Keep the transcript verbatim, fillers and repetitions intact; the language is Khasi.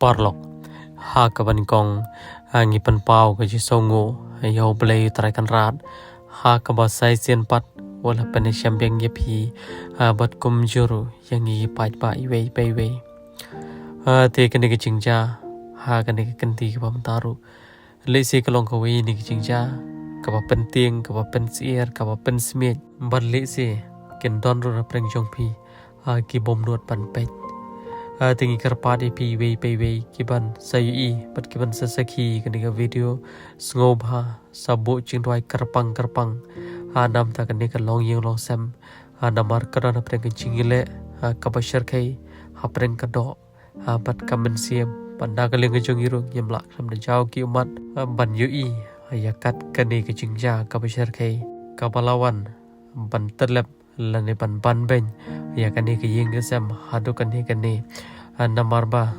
paralok. Ha kaba nyngkong, ah, ngi pynpaw ka jingsngewnguh ïa U Blei Trai Kynrad, ha kaba sa shisien pat u la pynshemphang ïa phi, ah, bad kumjuh ruh ïa ngi paidbah iwei pa iwei. Ah, te kane ka jingjia ha kane ka kynti kaba mynta ruh, lehse ka long kawei na ki jingjia kaba pyntieng, kaba pynsyier, kaba pynsmiej, bad lehse kin don ruh na pdeng jong phi, ah, ki bym nud ban peit. Ah, te ngi kyrpad ïa phi iwei pa iwei kiban sa ïohi bad kiban sa sakhi kane ka video, sngewbha sa buh jingduwai kyrpang kyrpang, ah, namar kane ka longïing longsem, ah, namar ka don hapdeng ka jingïaleh, ah, kaba shyrkhei hapdeng ka doh, ah, bad ka mynsiem, bad na ka liang ka jong ngi ruh ngim lah khlem da jaw ki ummat, ah, ban ïohi, ah, ïa kat kane ka jingjia kaba shyrkhei kaba la wan ban tyllep lane ban banbeiñ ïa kane ka ïing ka sem haduh kane kane, ah, namar ba